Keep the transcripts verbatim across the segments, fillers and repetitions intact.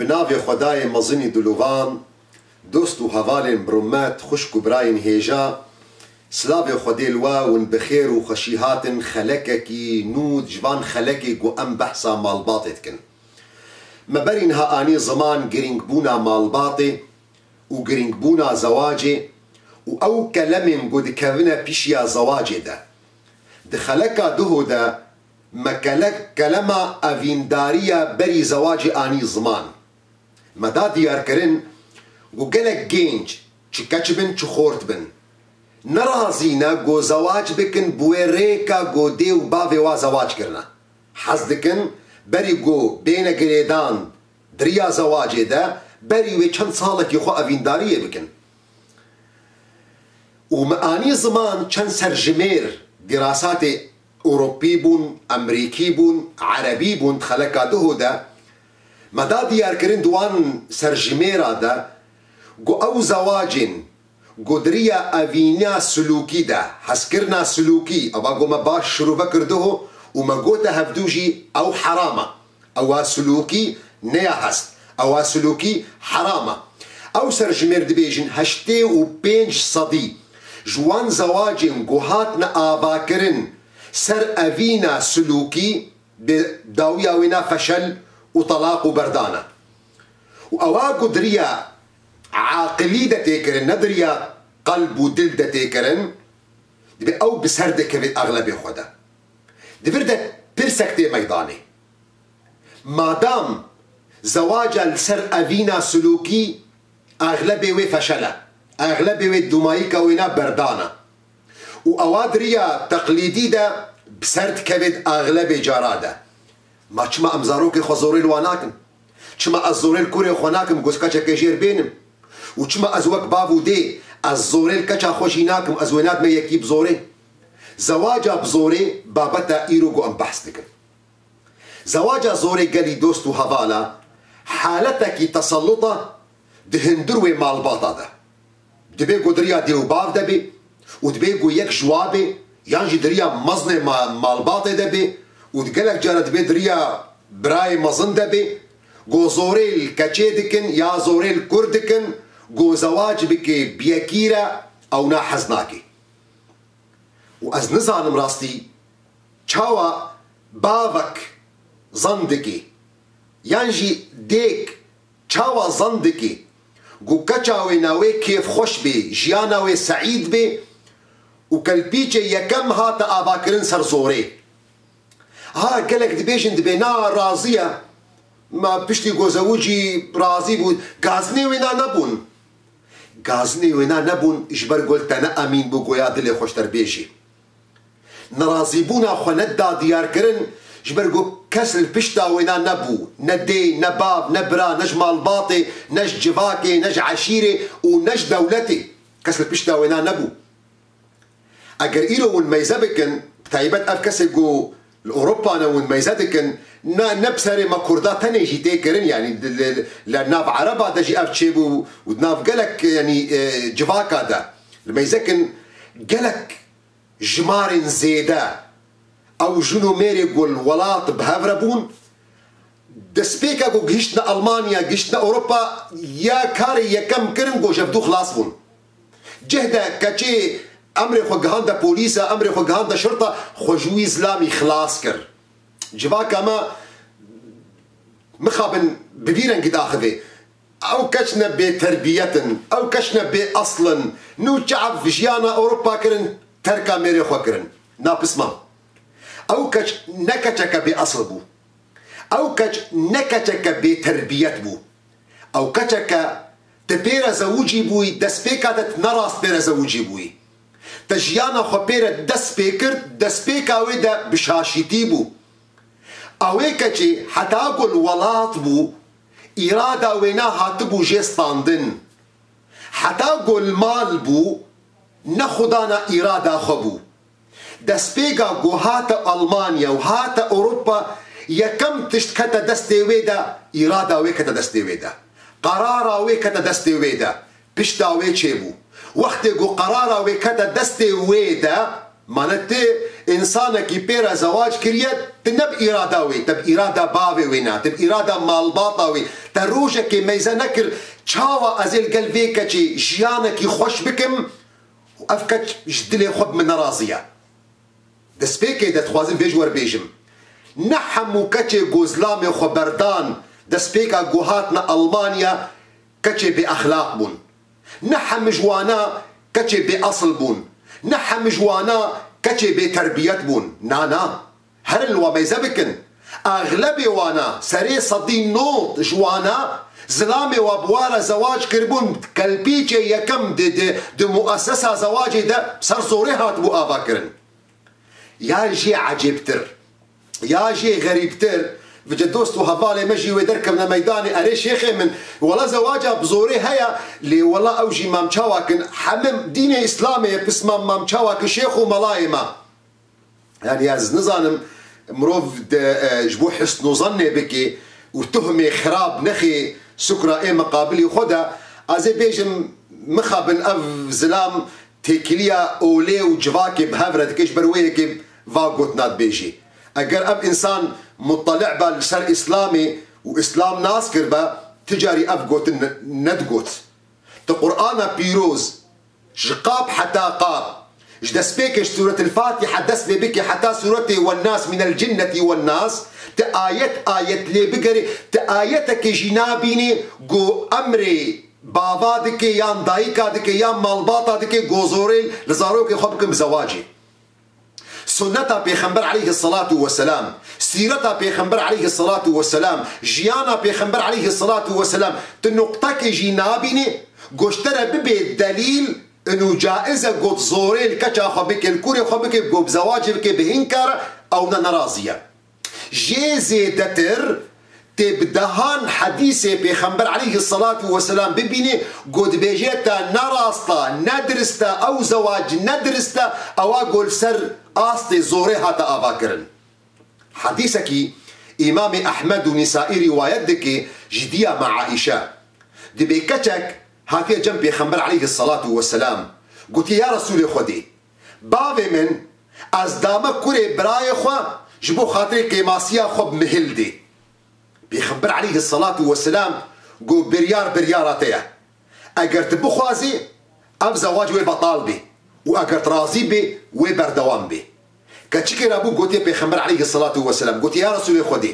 Bi navê Xwedayê mezinî dilovan, dost û hevalên bi rûmet, xwişk û birayên hêja, silavê Xwedê li we, hûn bi xêr û xweşî hatin xelekekî nû ji van xelekê ku em behsa malbatê dikin. Me berî niha anî ziman girîngbûna malbatê û girîngbûna zewacê û ew kelemên ku dikevine pişiya zewacê de. Di xeleka duho de me kele-, kelema evîndariya berî zewacê anî ziman. Me da diyarkirin ku gelek gênc, çi keç bin, çi xort bin, nerazî ne ku zewac bikin bi wê rêka ku dê û bavê wa zewac kirine. Hez dikin berî ku bêne girêdan di riya zewacê de, berî wê çend salekî xwe evîndariyê bikin. Û me anî ziman çend serjimêr, dirasatê Ewropî bûn, Emerîkî bûn, Erebî bûn, di xeleka duho de me da diyarkirin di wan serjimêra de ku ew zewacên ku di riya evîna silûkî de, hezkirina silûkî, eva ku me baş şirove kir duho û me gote hevdû jî ew heram e. Ewa silûkî ne ya hest. Ewa silûkî heram e. Ew serjimêr dibêjin heştê û pênc sedî ji wan zewacên ku hatine avakirin ser evîna silûkî, bi dawiya wêna feşel û telaq û berdan e. Û ewa ku di riya aqilî de tê kirin, ne di riya qelb û dil de tê kirin, dibê ew bi ser dikeve exlebê xwe de. Di vir de pirsek tê meydanê. Madam zewaca li ser evîna silûkî, exlebê wê feşel e. Exlebê wê dûmayîka wêna berdan e. Û ewa di riya teqlîdî de bi ser dikeve di exlebê cara de. Ma çima em zarokê xwe zorê li wan nakin? Çima ez zorê li kurê xwe nakim, ku ez keçekê jêr bênim? Û çima ez wek bav û dê, ez zorê li keça xwe jî nakim, ez wê nadime yekî bi zorê? Zewaca bi zorê babeta îro ku em behs dikin. Zewaca zorê gelî dost û hevala, haletekî teselluta di hundir wê malbata de. Dibê ku di riya dê û bav de bê û dibê ku yek ji wa bê, yan jî di riya mezinê ma-, malbatê de bê û di gelek cara dibê di riya birayê mezin de bê, ku zorê li keçê dikin ya zorê li kur dikin, ku zewac bike bi yekî re, ew na hez nake. Û ez nizanim rastî çawa bavek zan dike, yan jî dêk çawa zan dike ku keça wê na wê kêfxweş bê, jiyana wê seîd bê û kelpîçê yekem hate avakirin ser zorê. Ha, gelek dibêjin dibê na razî ye. Ma piştî ku zewicî razî bû, gazinê wê na nebûn. Gazinê wê na nebûn ji ber ku li te ne emîn bû goya dilê xweşter bêjî. Nerazîbûna xwe neda diyarkirin, ji ber ku kes li pişta wêna nebû, ne dê, ne bav, ne bira, ne ji malbatê, ne ji civakê, ne ji eşîrê û ne ji dewletê. Kes li pişta wêna nebû. Eger îro hûn meyze bikin, bi taybet ev kesê ku li Ewropa ne hûn meyze dikin, ne, ne bi serê me Kurda tenê jî tê kirin, yanî li, li, li nav Ereba de jî ev çêbû û di nav gelek, yanî, e, civaka de. Li meyze kin gelek jimarên zêde, ew jin û mêrê ku li welat bi hev re bûn, destpêka ku gihiştine Almanya, gihiştine Ewropa, ya karê yekem kirin ku ji hevdû xilas bûn. Cih de keçê emrê xwe gihande polîsa, emrê xwe gihande şirta, xwe ji wî zilamî xilas kir. Civaka me mixabin bi vî rengî daxivê. Ew keç ne bêterbiyet in, ew keç ne bêesil in. Nû çav jiyana Ewropa kirin, terka mêrê xwe kirin. Na pisma. Ew keç ne keçeke bêesil bû. Ew keç ne keçeke bêterbiyet bû. Ew keçeke tu pê re zewicî bûyî, destpêka te tu nerast pê re zewicî bûyî. Te jiyana xwe pê re dest pê kir, destpêka wê de bi şaşîtî bû. Ew ê keçê heta ku li welat bû, îrada wê na hatibû jê standin. Heta ku li mal bû, ne xwedana îrada xwe bû. Destpêka ku hate Almanya û hate Ewropa, yekem tişt kete destê wê de, îrada wê kete destê wê de. Qerara wê kete destê wê de. Pişta wê çêbû. Wextê ku qerara wê kete destê wê de, mane tê Însanekî pê re zewac kiriye, tu ne bi îrada wê, te bi îrada bavê wê ne, te bi îrada malbata wê, te rojekê meyze nekir, çawa ez ê li gel vê keçê jiyanekî xweş bikim û ev keç ji dilê xwe bi min nerazî ye. Destpêkê de dixwazim vê ji we re bêjim. Ne hemû keçê ku zilamê xwe berdan destpêka ku hatine Almanya keçê bêexlaq bûn. Ne hemî ji wana keçê bêesil bûn. Ne hemî ji wana keçê bêterbiyet bûn. Na, na. Herin li wa meyze bikin. Exlebê wana, serê sedî nod ji wana zilamê wa bi wa re zewac kiribûn, kelpîçê yekem di, di, di muessesa zewacê de ser zorê hatibû avakirin. Ya jê ecêbtir, ya jê xerîbtir, vice dost û hevalê me jî wê derkevne meydanê, erê şêxê min, wela zewaca bi zorê heye, lê wela ew jî mam çawa kin, hemim dînê Îslamê ye, pismam mam çawa kin şêx û melayê me. Yani ez nizanim mirov de, e, ji bo husn û zannê bike û tuhmê xirab nexê sukra ê miqabilî xwe de, ez ê bêjim mixabin ev zilam têkiliya olê û civakê bi hev re dike, ji ber wê yekê va gotina dibêjî. Eger ev însan muttali'ba li ser Îslamê û Îslam nas kirbe, ti carî ev gotin ne-, nedigot. Ti Qur'ana pîroz ji qab heta qab, ji destpêkê ji Sûretil Fatiha dest pê bike heta Sûretê Wennas, Minel Cinneti Wennas, ti ayet ayet lê bigerê, ti ayetekê jî nabînê ku emrê bava dike yan dayika dike yan malbata dike ku zorê li zarokê xwe bikin bi zewacê. Sunneta Pêxember aleyhisselatu vesselam, sîreta Pêxember aleyhisselatu vesselam, jiyana Pêxember aleyhisselatu vesselam, tu nuqtekê jî nabînî, goştere bibe delîl, inu caiz e got zorê li keça xwe bike, li kurê xwe bike, got bi zewacê bike, bi hîn kare, ew ne nerazî ye. Jê zêdetir tê bi dehan hedîsê Pêxember aleyhisselatu vesselam bibînî, ku dibêje te ne rast e, ne dirist e, ew zewac ne dirist e, ewa ku li ser astê zorê hate avakirin. Hedîsekî Îmamê Ehmed û Nîsaî rîwayet dike ji diya me Aîşe. Dibê keçek hatiye cem Pêxember aleyhisselatu vesselam, gotiye, Ya Resûlê Xwedê, bavê min, ez dame kurê birayê xwe ji bo xatirê kêmasiya xwe bi mihil dê. Pêxember aleyhisselatu vesselam got, biryar biryara te ye. Eger tu bixwazî, ev zewac wê betal bê û eger tu razî bê, wê berdewam bê. Keçikê rabû gotiye Pêxember aleyhisselatu vesselam, gotiye, Ya Resûlê Xwedê,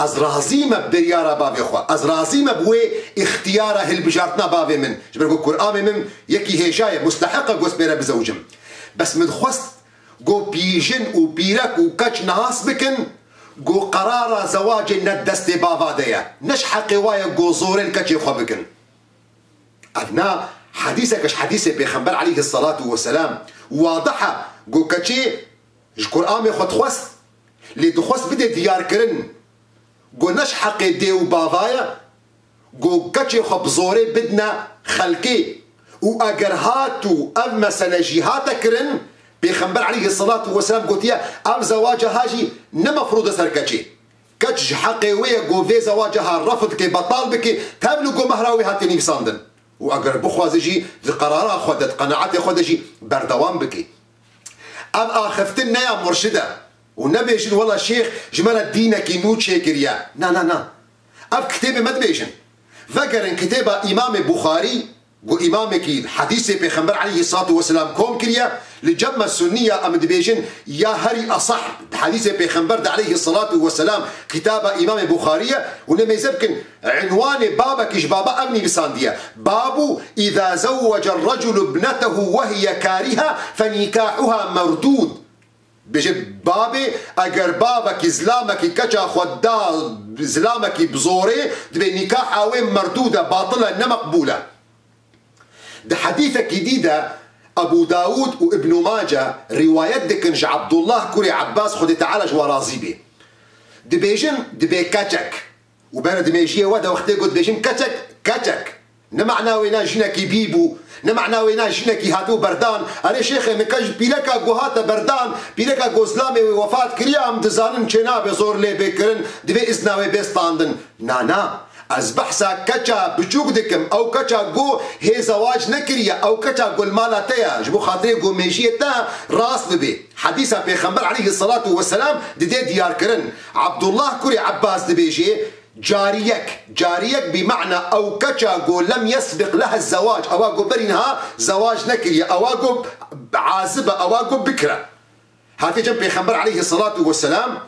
ez razî me bi biryara bavê xwe, ez razî me bi wê îxtiyara hilbijartina bavê min, ji ber ku kuramê min yekî hêja ye, musteheq e ku ez pê re bizewicim. Bes min xwest ku pîjin û pîrek û keç nas bikin ku qerara zewacê ne di destê bava de ye, ne ji heqê wa ye ku zorê li keçê xwe bikin. Ev na hedîseke ji hedîsê Pêxember aleyhisselatu vesselam wadih e, ku keçê ji Qur'anê xwe dixwest, lê dixwest bide diyarkirin, ku ne ji heqê dê û bava ye, ku keçê xwe bi zorê bidine xelkê û eger hat û ev mesele jî hate kirin, Pêxember aleyhisselatu vesselam gotiye, ev zewaca ha jî ne mefrûd e ser keçê. Keç ji heqê wê ye ku vê zewaca ha refd ke, betal bike, tevlî ku mehra wê hatiye nivîsandin. Û eger bixwaze jî di qerara xwe de, di qenaetê xwe de jî berdewam bike. Ev axiftin ne ya murşid e. Û nebêjin, wela şêx ji me re dînekî nû çêkiriye. Na, na, na. Ev kitêbê me dibêjin. Vegerin kitêba Îmamê Buxarî, ku îmamekî hedîsê Pêxember aleyhisselatu vesselam kom kiriye, li cem me sunnî ya em dibêjin, ya herî esah, di hedîsê Pêxember de aleyhisselatu vesselam, kitaba Îmamê Buxarî ye, û ne mêze bikin, înwanê babekî ji baba ev nivîsandiye. Babu, "Îza zewwece reculu ibnetehu ve hiye kariha, fe nîkahuha merdûd." Bêje, babê, eger bavekî zilamekî keça xwe da zilamekî bi zorê, dibê nîkaha wê merdûd e, batil e, ne meqbûl e. Di hedîsekî dî de Ebû Dawûd û Ibnû Mace rîwayet dikin ji Ebdullah kurê Ebbas, Xwedê Teala ji we razî bê. Dibêjin, dibê keçek. Û bere di mêjiyê we de wextê ku dibêjin keçek, keçek. Ne mana wê na jinekî bî bû, ne mana wê na jinekî hatibû berdan. Erê şêxê min, ke ji pîreka ku hate berdan, pîreka ku zilamê wê wefat kiriye, em dizanin çênabe zor lê bê kirin, divê izna wê bê standin. Na, na. Ez behsa keça biçûk dikim, ew keça ku hê zewac nekiriye, ew keça ku li mala te ye, ji bo xatirê ku mêjiyê te rast bibe. Hedîsa Pêxember aleyhi salatu vesselam didê diyarkirin. Abdullah kurê Ebbas dibêje, cariyek, cariyek bi ma'na ew keça ku lem yesbiq leha zewac, ewa ku berî niha zewac nekiriye, ewa ku azib e, ewa ku bikir e. Hatiye cem Pêxember aleyhi salatu vesselam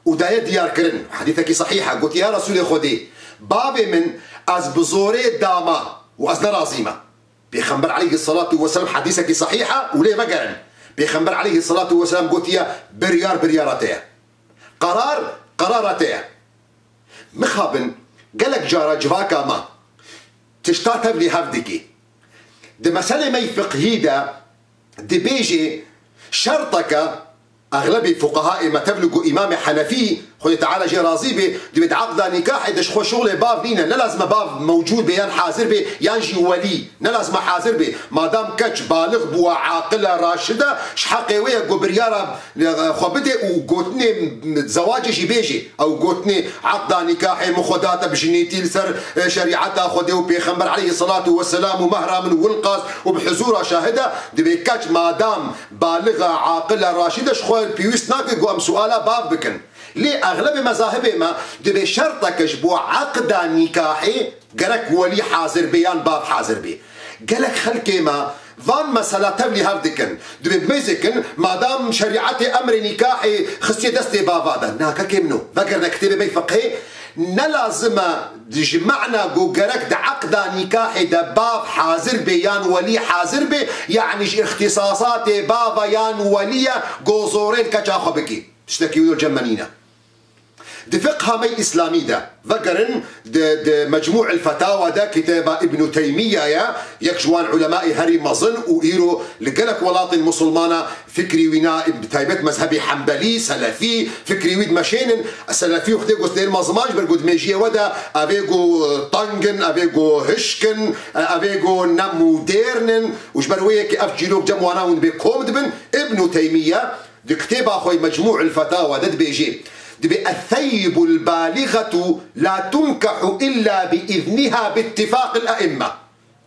û daye diyarkirin. Hedîsekî sehîh e, gotiye, ya Resûlê Xwedê, bavê min ez bi zorê dama û ez nerazî me. Pêxember aleyhi salatu vesselam, hedîsekî sehîh e û lê vegerin. Pêxember aleyhi salatu vesselam gotiye, biryar biryara te ye. Qerar qerara te ye. Mixabin, gelek cara civaka me tişta tevlî hev dike. Di meselê me yê fiqhî de dibêje şerteke, exlebê fuqehaê me tevlî ku Îmamê Henefî, Xwedê Teala jê razî be, dibê di eqda nîkahê de ji xwe şoxlê bav nîne, ne lazim e bav mewcûd be yan hazir be, yan jî welî, ne lazim e hazir be. Madam keç balix bûwa, aqil e, raşid e, ji heqê wê ye ku biryara xwe bidê û gotinê zewacê jî bêjê. Ew gotinê, eqda nîkahê min xwe date bi jinîtî li ser, e, şerîeta Xwedê û Pêxember aleyhisselatu vesselam û mehra min wilqas û bi huzûra şahida, dibê keç madam balix e, aqil e, raşîd e, ji xwe pêwîst nake ku em suala bav bikin. Lê exlebê mezahibê me dibê şerteke ji bo eqda nîkahê gerek welî hazir bê yan bav hazir bê. Gelek xelkê me van mesela tevlî hev dikin. Dibê bimêzekin, madam şerîetê emrê nîkahê xistiye destê bava de. Na, kekê min o. Vegerine kitêbê me yê fiqhê, ne lazim e ji ma'na ku gerek di eqda nîkahê de bav hazir bê yan welî hazir bê, yanî ji îxtîsasatê bava yan welî ye ku zorê li keça xwe bikî. Tiştekî wilo cem me nîne. Di fiqha me yê îslamî de, vegerin di, di Mecmû el Fetawa de, kitêba Îbnû Teymîya ye, yek ji wan ulemayê herî mezin û îro li gelek welatên misilmana fikrî wîna, bi taybet mezhebê Hembelî, Selefî, fikrî wî dimeşênin. Selefî wextê ku stêr meziman ji ber ku di mêjiyê we de, ev ê ku teng in, ev ê ku hişk in, ev ê ku ne modern in û ji ber wê yekê ev çîrok cem wana hûn dibê kom dibin. Îbnû Teymîya Di kitêba xwe yê Mecmû el Fetawa de dibêje, dibê, "الثيب البالغة لا تنكح إلا بإذنها باتفاق الأئمة."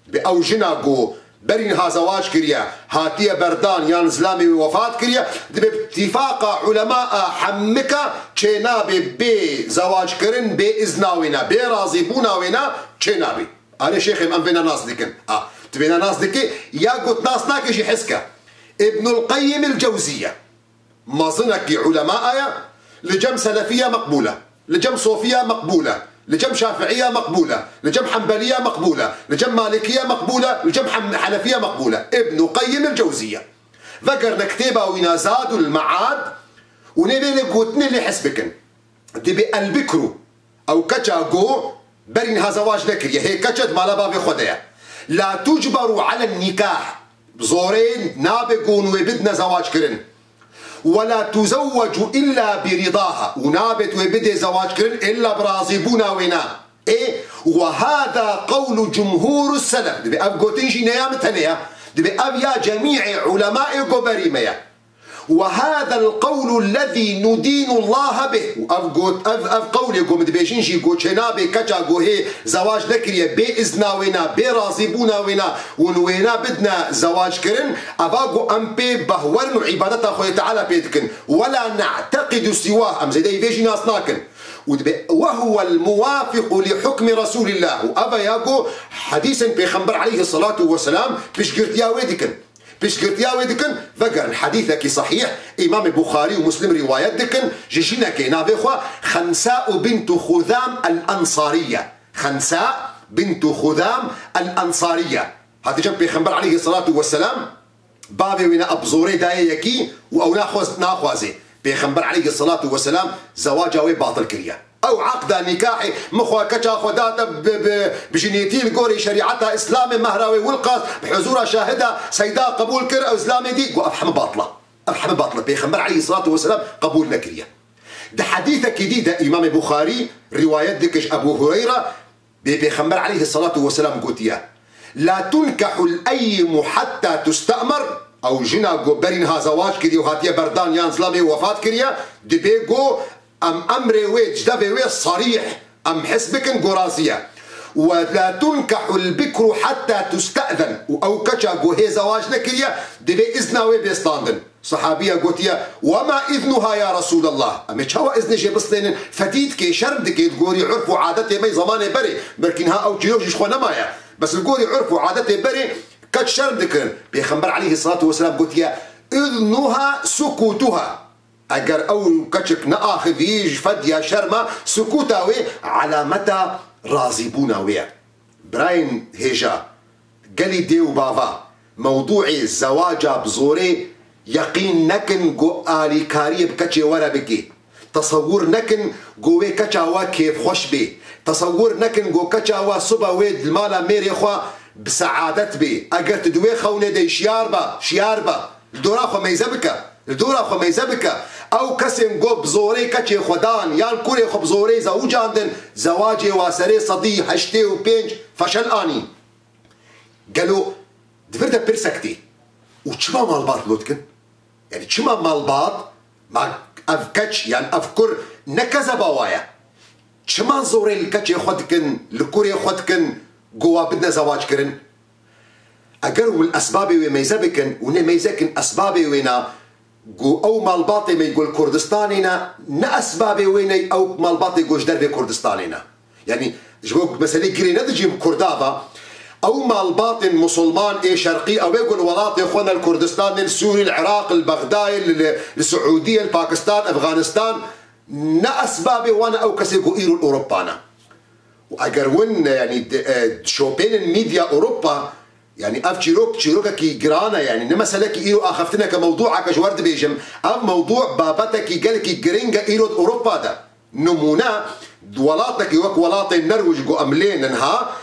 Dibê ew jina ku berî niha zewac kiriye, hatiye berdan yan zilamê wê wefat kiriye, dibê bi îtîfaqa ulema a hemika çênabe bê zewac kirin, bê izna wê ne, bê razîbûna wê ne çênabe. Erê şêxê, em vêna nas dikin. A, tu vêna nas dikî, ya ku tu nas nakî jî hizk e. Îbnul Qeyyim el Cewziye. Mezinekî ulemaya ye, li cem Selefiya meqbûl e, li cem Sofiya meqbûl e, li cem Şafiiya meqbûl e, li cem Hembeliya meqbûl e, li cem Malikiya meqbûl e, li cem Hem-, Henefiya meqbûl e. Îbnû Qeyyim el Cewziye. Vegerine kitêba wîna Zadul Mead û nêvê lê gotinê lê hes bikin. Dibê el bikru, ew keça ku berî niha zewac nekiriye, hê keça di mala bavê xwe de ye. La tucberu alen nikah, zorê nabe ku hûn wê bidine zewac kirin. Ve la tuzewwecu illa bi ridaha, û nabe tu wê bidê zewac kirin illa bi razîbûna wê ne. Ê, ve hâzâ qewlu cumhûru selef. Dibê ev gotin jî ne ya min tenê ye. Dibê ev ya cemîê ulemayê ku berî me ye. Ve hâzel qewlu lezî nudînu Llahe bih. Û ev got, ev, ev qewlê ku min dibêjin jî, ku çênabe keça ku hê zewac nekiriye, bê izna wê ne, bê razîbûna wê ne, hûn wê ne bidine zewac kirin, eva ku em pê behwer in û îbadeta Xwedê Teala pê dikin. Ve la ne'teqidu siwah, em zêde yî vê jî nas nakin. Û dibê, "Ve huwel muwafiqu li hukmi Resûlillah." Û ev ya ku hedîsên Pêxember aleyhisselatu vesselam piştgirtiya wê dikin. Piştgirtiya wê dikin, vegerin hedîsekî sehîh, Îmamê Buxarî û Muslim rîwayet dikin, ji jinekê navê xwe Xensa'u bintu Xuzam el-Ensariye. Xensa bintu Xuzam el-Ensariye. Hatice Pêxember aleyhisselatu vesselam, bavê wî ne bi zorê daye yekî û ew naxwaz-, naxwazê. Pêxember aleyhisselatu vesselam zewaca wê batil kiriye. Ew eqda nîkahê min xwe keça xwe date bi, bi, bi jinêtî li gorî şerîeta Îslamê, mehra wê wilqas, bi huzûra şahida seyda qebûl kir, ew zilamê dî, got, "Ev heme batil e. Ev heme batil e." Pêxember aleyhisselatu vesselam qebûl nekiriye. Di hedîsekî dî de Îmamê Buxarî rîwayet dike ji Ebû Hureyre, Bê Pêxember aleyhisselatu vesselam gotiye, "La tunkehul eyyimu hatta tuste'mer." Ew jina ku berî niha zewac kiriye û hatiye berdan yan zilamê wefat kiriye, dibê ku em emrê wê, ji devê wê serîh, Em his bikin ku razî ye. "Ve la tunkahul bikru hatta tuste'zen." Û ew keça ku hê zewac nekiriye, divê izna wê bê standin. Sahabiya gotiye, "Wema iznuha ya Resûlallah?" Em ê çawa iznê jê bistênin? Fedî dike, şerm dike, li gorî urf û adetê me zemanê berê. Belkî niha ew çîrok jî ji xwe nemaye. Bes li gorî urf û adetê berê keç şerm dikirin. Pêxember aleyhissalatu vesselam gotiye, "Iznuha sukutuha." Eger ew keçik neaxivî ji fedya şerma, sukuta wê alameta razîbûna wê ye. Birayên hêja, gelî dê û bava, mewdûê zewaca bi zorê yeqîn nekin ku alîkariyê bi keçê we re bike. Tesewwur nekin ku wê keça we kêfxweş bê. Tesewwur nekin ku keça we sibe wê di mala mêrê xwe bi seadet bê. Eger tu di wê xewnê de şiyar be, şiyar be. Li dora xwe meyze bike. Li dora xwe meyze bike. Ew kesên ku bi zorê keçê xwe dan yan kurê xwe bi zorê zewicandin, zewacê wa serê sedî heştê û pênc feşel anî. Gelo di vir de pirsek tê. Û çima malbat lo dikin? Yani çima malbat, ma ev keç yan ev kur ne kezeba wa ye? Çima zorê li keçê xwe dikin, li kurê xwe dikin, ku wa bidine zewac kirin? Eger hûn esbabê wê meyze bikin û nê meyze kin esbabê wê ne, ku ew malbatê me ku li Kurdistanê ne, ne esbabê wê ne ew malbatê ku ji dervê Kurdistanê ne. Yani ji bo meselê girê nedicî bi Kurda ve, ew malbatên Musulman ê Şerqî, ew ê ku li welatê xwe ne, li Kurdistanê, li Sûrî, li Iraq, li Bexdayê, li, li, li Siûdiyê, li Pakistan, Efxanistan, ne esbabê wan e ew kesê ku îro li Ewropa ne. Û eger win, yani, di, e, dişopênin medya Ewropa, yani, ev çîrok, çîrokekî giran e, yani, ne meselekî îro axaftineke mewdûeke ji we re dibêjim. Ev mewdû babetekî gelekî giring e îro di Ewropa de. Nimûne, di welatekî wek welatê Nerwij ku em lê nin ha,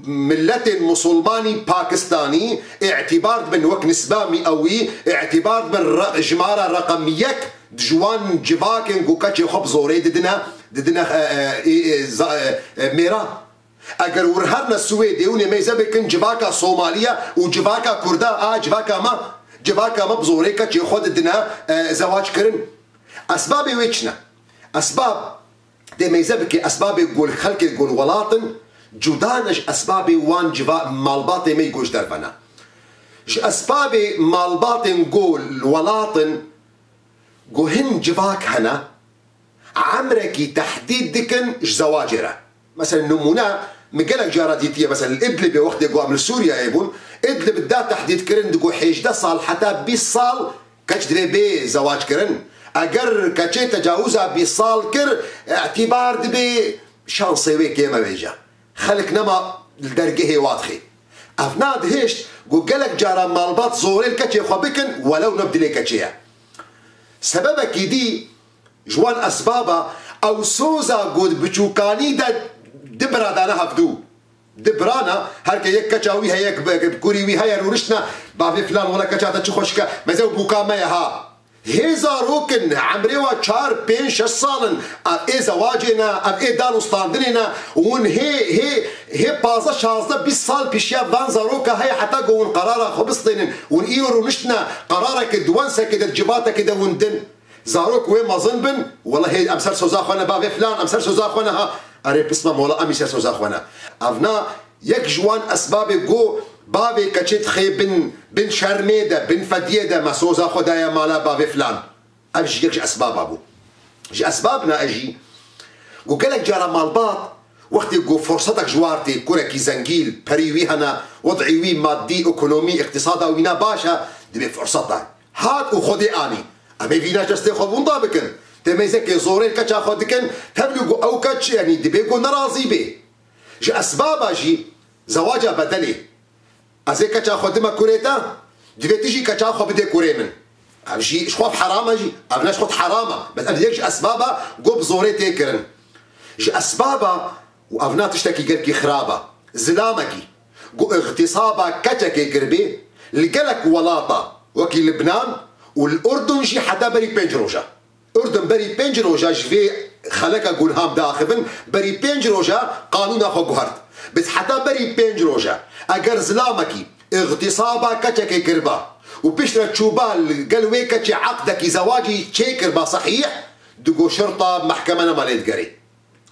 miletên Musulmanî Pakistanî îtîbar dibin wek nisba miewî, îtîbar dibin re-, jimara reqem yek, di ji wan civakên ku keçê xwe bi zorê didine, didine, e, e, e, e, za-, e, e, mêra. Eger wir herne Swêdê û nêmeyze bikin civaka Somaliya û civaka Kurda, a civaka me, civaka me bi zorê keçê xwe didine, e, zewac kirin. Esbabê wê çi ne? Esbab, dê meyze bike, esbabê ku li xelkê ku li welat in, cuda ne ji esbabê wan civa-, malbatê me ku ji derve ne. Ji esbabê malbatên ku li welat in, ku hin civak hene, emrekî tehdîd dikin ji zewacê re. Mesela nimûne, min gelek cara dîtiye, mesela li Idlibê wextê ku em li Sûriyeyê bûn, Idlib da tehdîd kirin, digo hêjdeh sal heta bîst sal keç divê bê zewac kirin. Eger keçê tecawuza bîst sal kir, îtîbar dibê şansê wê kêm e vêca. Xelk nema li dergehê wa dixê. Ev na dihêşt ku gelek cara malbat zorê li keçê xwe bikin, welew ne bi dilê keçê ye. Sebebekî dî, ji wan esbaba, ew soza ku di biçûkanî de di bira dane hevdû. Di birana, her ke yek keça wî heye, yek bi, bi kurî wî heye, rûniştine, bavê filan, wela keça te çi xweşik e, meze û bûka me ye ha. Hê zarok in, emrê wa çar, pênc, şeş sal in, ev ê zewacê ne, ev ê dan û standinê ne, hûn hê, hê, hê pazdeh, şazdeh, bîst sal pişiya van zaroka heye heta ku hûn qerara xwe bistênin, hûn îro rûniştine, qerareke di wensekê de, di civatekê de hûn din. Zarok wê mezin bin, wela hê em ser soza xwe ne, bavê filan, em ser soza xwe ne ha. Erê pisma mola, em î ser soza xwe ne. Ev na yek ji wan esbabê ku bavê keçê dixê bin, bin şermê de, bin fediyê de, me soza xwe daye mala bavê filan. Ev jî yek ji esbaba bû. Ji esbab na e jî ku gelek cara malbat wextê ku forsetek ji war tê, kurekî zengî, perî wî hene, wed'î wî madî, ekonomî, îqtisada wî ne baş e, dibê forset da. Hat û Xwedê anî. Em ê vîna ji destê xwe winda bikin. Tê meyzekê zorê li keça xwe dikin, tevlî ku ew keç, yanî dibê ku nerazî bê. Ji esbaba jî zewaca bedelê. Ez ê keça xwe dime kurê te, divê tu jî keça xwe bidê kurê min. Ev jî ji xwe heram e jî, ev ne ji xwe heram e. Bes ev yek ji esbaba ku bi zorê tê kirin. Ji esbaba, û ev na tiştekî gelkî xirab e, zilamekî ku îxtîsaba keçekê kiribê, li gelek welata wekî Libnan û li Urdun jî heta berî pênc roja. Urdun berî pênc roja ji vê xeleka ku niha em diaxivin, berî pênc roja qanûna xwe guhert. Bes heta berî pênc roja, eger zilamekî îxtîsaba keçekê kiriba û piştre çûba li gel wê keçê eqdekî zewacî çêkiriba sehîh, digo şirta mehkeme nema lê digerê.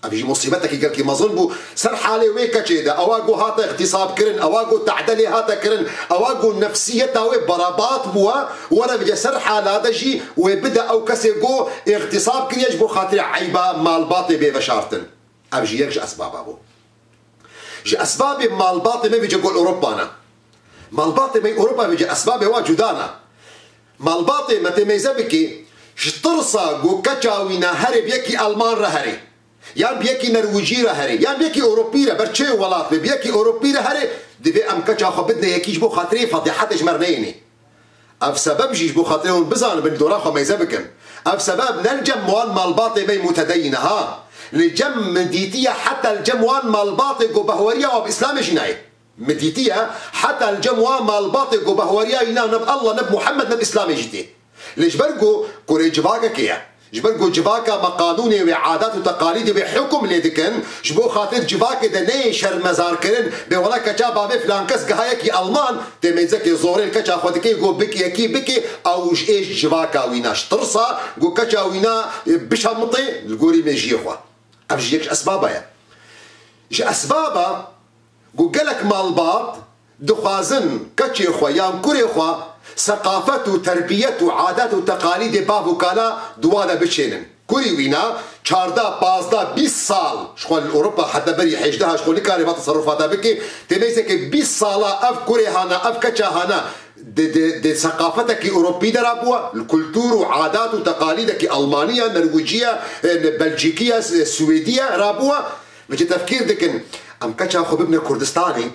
Ev jî musîbetekî gelkî mezin bû. Ser halê wê keçê de, ewa ku hate îxtîsabkirin, ewa ku tehde lê hate kirin, ewa ku nefsiyeta wê berebat bûye, were vêce ser hala de jî wê bide ew kesê ku îxtîsab kiriye ji bo xatirê eyba malbatê bê veşartin. Ev jî yek ji esbaba bû. Ji esbabê malbatê me vêce gol Ewropa ne. Malbatê me Ewropa vêce esbabê wa cuda ne. Malbatê me tê mêze bikê, ji tirsa ku keça wî ne herê bi yekî Alman re herê. Yan bi yekî Nerwicî re herê, yan bi yekî Ewropî re, ber çi welat be, bi yekî Ewropî re herê, divê em keça xwe bidine yekî ji bo xatirê fedîhetê ji me re neyênê. Ev sebeb jî ji bo xatirê hûn bizanibin, dora xwe mêze bikin. Ev sebeb ne li cem wan malbatê me mutedeyîn e ha. Li cem min dîtiye heta li cem wan malbatê ku behweriya wa bi Îslamê jî nayê. Min dîtiye heta li cem wan malbatê ku behweriya wî ne, ne bi Allah, ne bi Muhammed, ne bi Îslamê jî tê. Lê ji ber ku kurê civakekê ye. Ji ber ku civaka me qanûnê wê, adat û teqalîdê wê hukm lê dikin, ji bo xatir civakê de neyê şermezarkirin, bê wela keça bavê filan kes giha yekî Alman, tê mêzekê zorê li keça xwe dikê ku bik-, yekî bikê, ew ji ê ji civaka wî ne, ji tirsa ku keça wî ne, e, bişemitê li gorî mêjiyê xwe. Ev jî yek ji esbaba ye. Ji esbaba ku gelek malbat dixwazin keçê xwe yan kurê xwe seqafet û terbiyet û adet û teqalîdê bav û kala di wa de biçênin. Kurî wîna çardeh, pazdeh, bîst sal ji xwe li Ewropa heta berî hêjdeh ji xwe nikare va teserrufata bike. Tê mêzeke bîst sala ev kurê hana, ev keça hana di, di, di seqafetekî Ewropî de rabûye, li kultur û adat û teqalîdekî Almanî ye, Nerwicî ye, e, Belcîkî ye, Swêdî ye rabûye. Vêce tefkîr dikin, em keça xwe bibine Kurdistanê,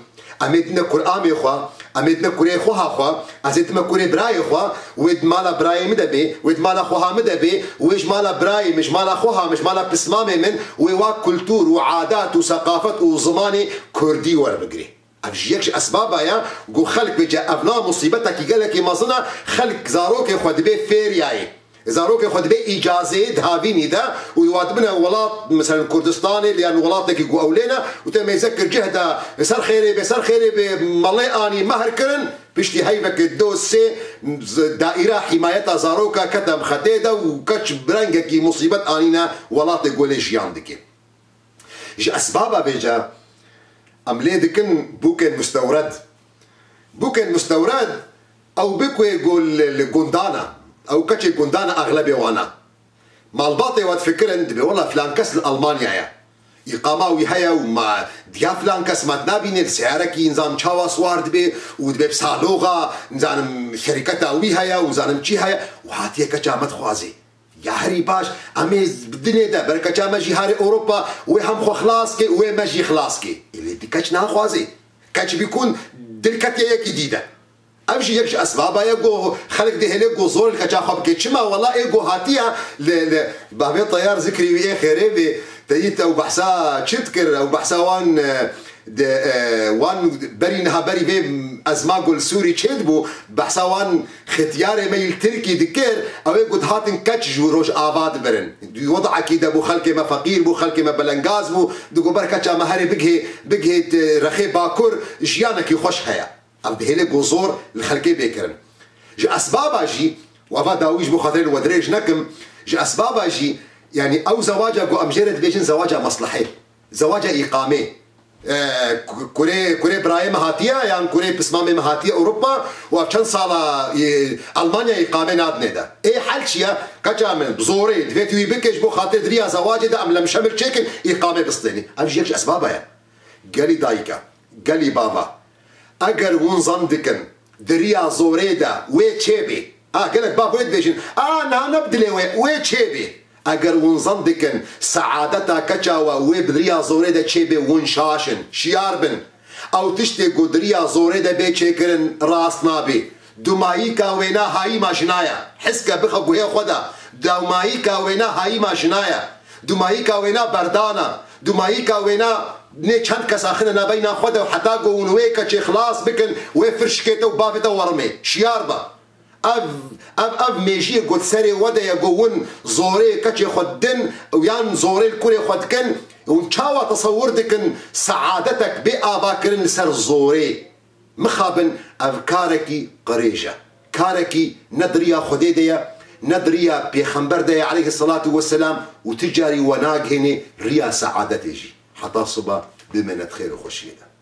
em ê dine kuramê xwe, em ê dine kurê xweha xwe, ez ê dime kurê birayê xwe, wê di mala birayê min de bê, wê di mala xweha min de bê, wê ji mala birayê min, ji mala xweha min, ji mala pismamê min, wê wa kultur û adat û seqafet û zimanê kurdî werbigirê. Ev jî yek ji esbaba ye ku xelk vêce ev na musîbetekî gelekî mezin e, xelk zarokê xwe dibê fêriyayê. Zarokê xwe dibê îcazeyê di havînî de û wa dibine welat, meselen Kurdistanê yan welatekî ku ew lê ne û te mêze kir cih de ser xêrê bê, ser xêrê bê, melê anî mehr kirin, piştî heyveke do sê z-, daîra hîmayeta zaroka kete xetê de û keç bi rengekî musîbet anîne welatê ku lê jiyan dike. Ji esbaba vêce em lê dikin bûkên mustewred. Bûkên mustewred ew bik wê ku li, li gundana, ew keçê gundana exlebê wana. Malbatê we difikirin, dibê wela filan kes li Almanya ye. Îqama wî heye û ma diya filan kes ma dinabînê, li seyarekî nizam çawa siwar dibe û dibe bi saloxa, nizanim şerîketa wî heye û nizanim çi heye û hatiye keça me dixwazê. Ya herî baş, em ê dinê de, ber keça me jî harê Ewropa, wê hem xwe xilas ke, wê me jî xilas ke. Ê lê di keç naxwazê. Keç bîkun dil ketiye yekî dî de. Ev jî yek ji esbaba ye ku xelk dihêle ku zor li keça xwe bike. Çima wela ê ku hatiye li, li bavê Teyar zikrî wî ê xêrê bê, te yî te ew behsa çi dikir, ew behsa wan, e, De, e, wan berî niha berî vê ezma ku li Sûrî çêdibû, behsa wan xetiyarê me yî li Tirkî dikir, ew ê ku dihatin keç ji Rojava dibirin. Di wezekî de bû, xelkê me feqîr bû, xelkê me belengaz bû, digot ber keça me herê bigihê, bigihê di rexê Bakur, jiyanekî xweş heye. Ev dihêle ku zor li xelkê bê kirin. Ji esbaba jî, û eva dawî ji bo xatirê li we dirêj nekim, ji esbaba jî, yanî ew zewaca ku em jê re dibêjin zewaca meslehê. Zewaca îqamê. E, ku-, kurê, kurê birayê me hatiye, yan kurê pismamê me hatiye Ewropa, û ev çend sala, e, Almanya îqamê nadinê de. Ê hel çi ye? Keça min bi zorê divê tu wî bike, ji bo xatir di riya zewacê de em lemşemil çêkin, îqamê bistênî. Ev jî yek ji esbaba ye. Gelî dayika, gelî bava. Eger hûn zan dikin, di riya zorê de wê çêbê. Ha, gelek bav wê dibêjin, a, niha ne bi dilê wê, wê çêbê. Eger hûn zan dikin, seadeta keça we wê bi riya zorê de çêbê, hûn şaş in, şiyar bin. Ew tiştê ku di riya zorê de bê çêkirin, rast nabê. Dumayîka wêna hayîma jina ye. Hiske bixe guhê xwe de. Dumayîka wêna hayîma jina ye. Dumayîka wêna berdana. Dumayîka wêna nê çend kesa xine nabeyna xwe de û heta ku hûn wê keçê xilas bikin, wê firşikê te û bavê te werimê. Şiyar be. Ev, ev, ev mêjiyê ku di serê we de ye, ku hûn zorê keçê xwe didin û yan zorê li kurê xwe dikin, hûn çawa tesewir dikin seadetek bê avakirin li ser zorê? Mixabin ev karekî qirêj e. Karekî ne di riya Xwedê de ye, ne di riya pêxember de ye aleyhisselatu vesselam û ti carî we nagihênê riya seadetê jî. Heta siba bimêne di xêr û xweşiyê de.